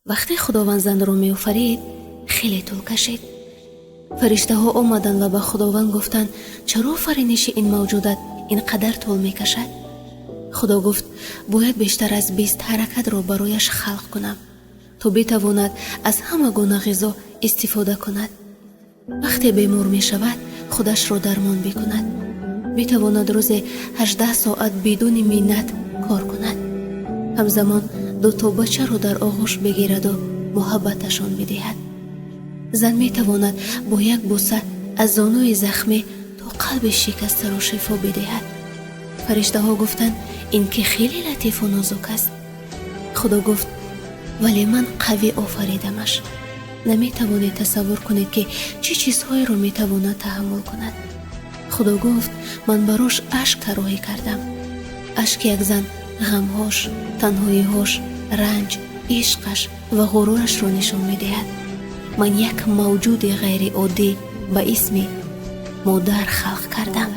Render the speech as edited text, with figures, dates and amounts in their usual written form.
Вақте Худованд занро меофарид, хеле тӯл кашид. Фариштаҳо омаданд ва ба Худованд гуфтанд: «Чаро офариниши ин мавҷудот ин қадар тӯл мекашад?» Худо гуфт: «Бояд бештар аз 20 ҳаракатро барояш халқ кунам, то битавонад аз ҳама гуна ғизо истифода кунад. Вақте бемор мешавад, худашро дармон бикунад, битавонад рӯзе 18 соат бидуни миннат кор кунад, ҳамзамон дуто бачаро дар оғӯш бигираду муҳаббаташон бидиҳад. Зан метавонад бо як бӯса аз зонуи захмӣ то қалби шикастаро шифо бидиҳад». Фариштаҳо гуфтанд: «Ин ки хеле латифу нозук аст». Худо гуфт: «Вале ман қавӣ офаридамаш. Наметавонед тасаввур кунед, ки чӣ чизҳоеро метавонад таҳаммул кунад». Худо гуфт: «Ман барош ашк тарроҳӣ кардам. Ашки як зан ғамҳош, танҳоиҳош, ранҷ, ишқаш ва ғурурашро нишон медиҳад. Ман як мавҷуди ғайриоддӣ ба исми модар халқ кардам».